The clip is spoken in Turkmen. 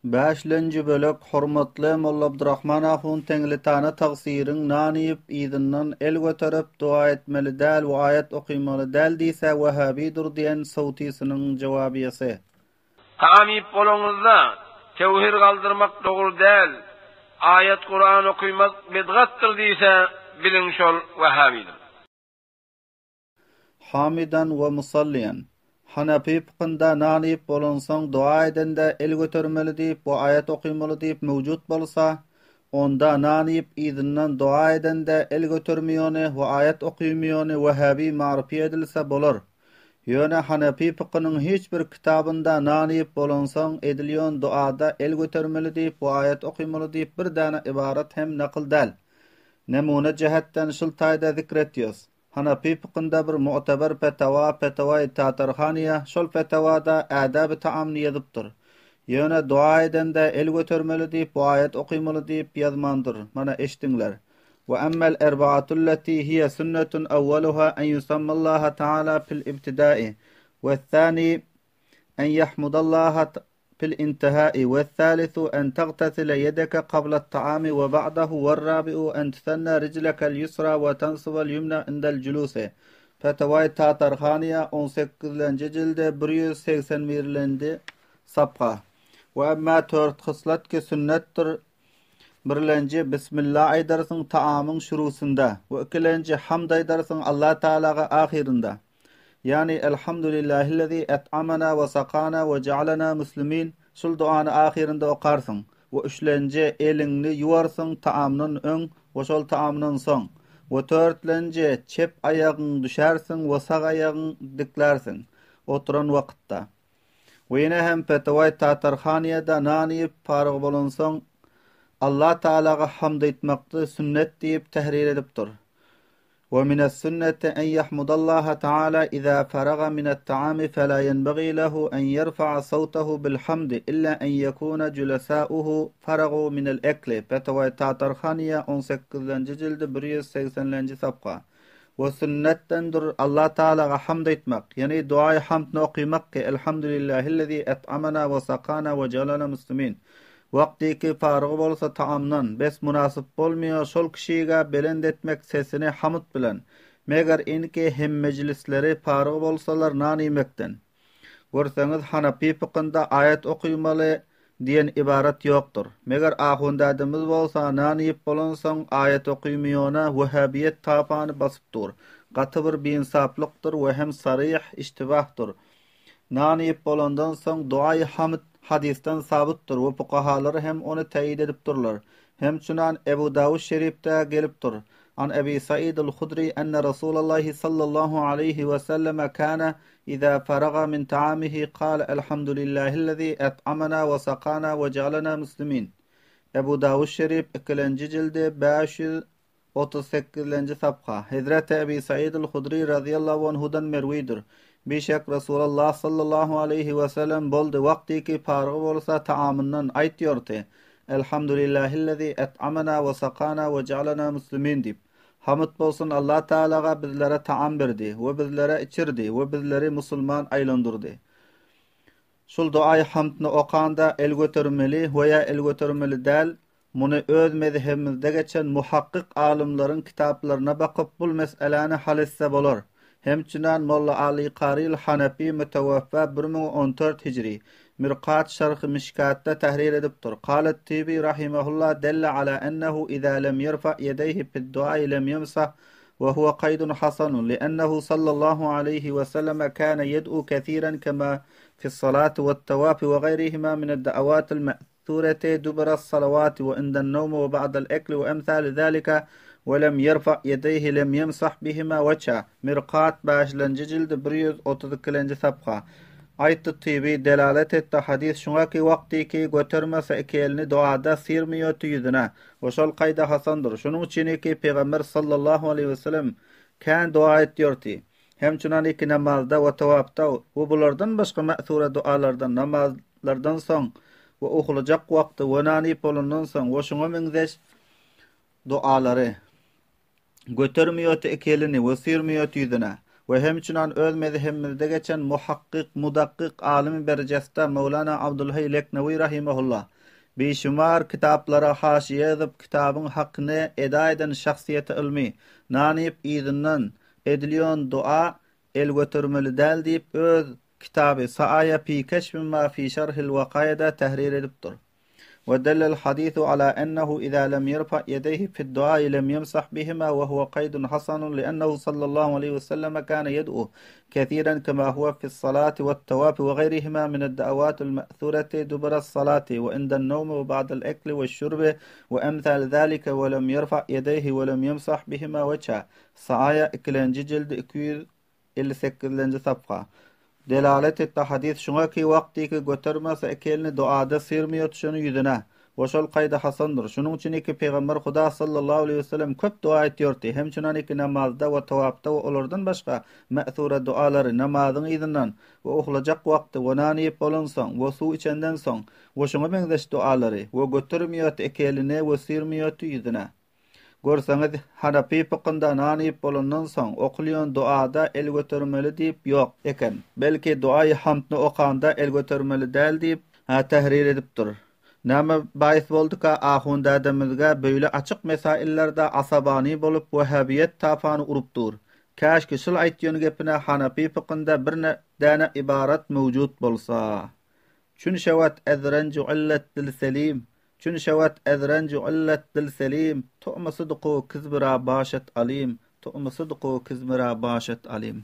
Bäşlenji bölek Hormatly Molla Abdurahman ahun Teňlitana tagsyryň nan iýip yzyndan el göterip dua etmeli däl we aýat okymaly däl diýse wehabidur diýen sowtysynyň jowabyýasy. Tagam iýip bolaňyzda tewhir galdyrmak dogry däl, aýat Kuran okymak bidgatdyr diýse biliň şol wehabidir. Hamidan we musalliýan. Hanapy fykynda nan iýip bolansoň doga edende el götermeli diýip we aýat okymaly diýip mewjut bolsa, onda nan iýip yzyndan doga edende el götermiýony we aýat okymyýony wehhabi marypy edilse bolar. Ýöne hanapy fykynyň hiç bir kitabynda nan iýip bolansoň edilýon doada el götermeli diýip we aýat okymaly diýip bir däne ybarat hem nakyl däl. Nemune jähetden şul taýda zikretýos. Hanapy fykynda bir mu'teber fetawa, Fetawai Tatarhaniýa, şol fetawada ädäbi taamny ýazypdyr. Ýöne doga edende el götermeli diýip we aýat okymaly diýip ýazmandyr. Mana eşdiňler. Wa emmel erba'atulleti hiýe sünnetun awwaluha en ýusammallaha ta'ala fil ibtidai wes-sani en ýahmudallaha fil intihai wes-salisu en tagtasile ýedeke kablat-taami we ba'dahu werrabi'u en tusenna rijlekel ýusra we tansubal ýumna indel julusi. Fetawai Tatarhaniýa on sekizlenji jildi 181-lendi sapha. We emma tört hyslat ki sünnetdir birlenji Bismilla aýdarsyň taamyň şurusynda we ikilenji hamd aýdarsyň Allah Tagalaga ahyrynda. Ýagny, Elhamdülillahillezî et'amena we sakana we jealena muslimin şul duany ahyrynda okarsyň we üçlenji eliňni ýuwarsyň taamdan öň we şol taamdan soň we törtlenji çep aýagyň düşärsiň we sag aýagyň diklärsiň oturan wakytda. We ýene hem Fetawai Tatarhaniýada nan iýip paryg bolansoň Allah Tagalaga hamd aýtmakdy sünnet diýip tehrir edipdir. We mine's-sünneti en ýahmudallaha ta'ala iza faraga minet'taami fela ýenbagi lehu en ýerfa'a sawtahu bil-hamdi illa en ýekuna julesa'uhu faragu minel-ekli, Fetawai Tatarhaniýa on sekizlenji jildi 180-lenji sapga. We sünnetdendir Allah Tagalaga hamd aýtmak, ýagny duaýy hamdny okymak ki, Elhamdülillahillezi et'amana we sakana we jalana muslimin. Wagtyky faryg bolsa taamdan, bes mynasyp bolmyýa şol kişige belent etmek sesini hamd bilen. Meger inki hemmejlisleri faryg bolsalar nan iýmekden. Görseňiz hanapy fykynda aýat okymaly diýen ybarat ýokdur. Meger ahundädemiz bolsa nan iýip bolansoň aýat okymyýona wehhabiýet tapany basyp dur. Gaty bir biynsaplykdyr we hem saryh iştibahdyr. Nan iýip bolandan soň duaýy hamd hadysdan sabytdyr we fukahalar hem ony täýid edipdirler. Hemçünan Ebu Dawud şerifde gelipdir, An Ebi Saidil Hudri enne Rasulallahi sallallahu aleýhi we selleme kâne izâ faraga min taamihi kâle elhamdülillâhillezî et'amena we sakâna we jealena muslimin. Ebu Dawud şerif ikilenji jildi 538-lenji sapha. Hezreti Ebi Saidil Hudri razyýallahu anhudan merwidir. Bişek Resulallah sallallahu aleýhi we sellem boldy wagtyky parygy bolsa taamyndan aýtýorty, Elhamdülillahillezî et'amena we sakana we jealena muslimin diýip. Hamd bolsun Allah Tagalaga bizlere taam berdi we bizlere içirdi we bizleri musulman aýlandyrdy. Şul duaýy hamdny okanda el götermeli we ýa el götermeli däl Muny öz mezhebimizde geçen muhakkyk alymlaryň kitaplaryna bakyp bul mes'eläni hal etse bolar. Hemçinan Molla Aly Karyl Hanefi müteweffa 1014 hijri, Mirkat şerhi Mişkatda tahrir edipdir. Kalet Tibi rahimehulla delle ala ennehu iza lem yerfa yedeyhi fid-duai lem yemsah we huwa kaýdun hasanun li'ennehu sallallahu aleýhi we selleme kana yed'u kesiren kema fis-salati wet-tawafi we gaýrihima mined-da'awatil Sureti dubura salawati we indan nawmi we ba'dal ekli we emsali zalika we lem ýerfa ýedeýhi lem ýemsah bihima weçha. Mirkat bäşlenji jildi 132-lenji sapha. Aýtdy Tyby delalet etdi hadys şuňa ki wagtyky götermese iki elini duada syrmyýoty ýüzüne we şol kaýda hasandyr. Şunuň üçiniki Pygamber sallallahu aleýhi we sellem kän dua etýorty. Hemçünan iki namazda we tawafda we bulardan başga ma'sura dualarda namazlardan soň we uhlajak wagty we nan iýip bolandan soň we şuňa meňzeş dualary. Götermiýoty iki elini we süýrmiýoty ýüzüne. We hemçinan öz mezhebimizde geçen muhakkyk, mudakkyk alymy berjesta Möwlana Abdulhaý Leknewi rahimehullah bişumar kitaplara haşiýe ýazyp kitabyň hakyny eda eden şahsyýeti ylmy nan iýip yzyndan edilýon dua el götermeli däl diýip öz kitaby Saaýa fi keşfi ma fi şerhil wakaýada tährir edipdir. We dellel hadisu ala ennehu iza lem ýerfa ýedeýhi fid-duai lem ýemsah bihima we huwa kaýdun hasanun li'ennehu sallallahu aleýhi we selleme kana ýed'u kesiren kema huwa fis-salati wat-tawafi we gaýrihima mined-da'awatil ma'thurati duburas-salati we indan-nawmi we ba'dal-ekli weş-şurbi we emsali zalike we lem ýerfa ýedeýhi we lem ýemsah bihima wejha. Saaýa ikilenji jildi 258-lenji safha. Delalet etdi hadys şuňa ki wagtyky götermese iki elini duada syrmyýa düşeni ýüzüne. We şol kaýda hasandyr. Şunuň üçin iki pygamber Huda sallallahu aleýhi we sellem köp dua etýordi. Hem şunan iki namazda we tawapda we olardan başga me'sura dualary namazyň yzyndan we uhlajak wagty we nan iýip bolansoň we suw içenden soň we şuňa meňzeş dualary we götermýordi iki elini we syrmyýordy ýüzüne. Görseňiz, Hanapy fykynda nan iýip bolandan soň okulýan duada el götermeli diýip ýok eken. Belki duaýy hamdny okanda el götermeli däl diýip tährir edipdir. Näme baýys bolduka ahun dädemizge beýle açyk mesaillerde asabany bolup wehhabiýet tapany urup dur. Käşki şul aýtýan gepine Hanapy fykynda bir däne ybarat mewjut bolsa. Çün şewat ez renju illet dil selim, Çün şewat ez renju illet dil selim, Tu'my sydku kizbi ra başet alim, Tu'my sydku kizmi ra başet alim.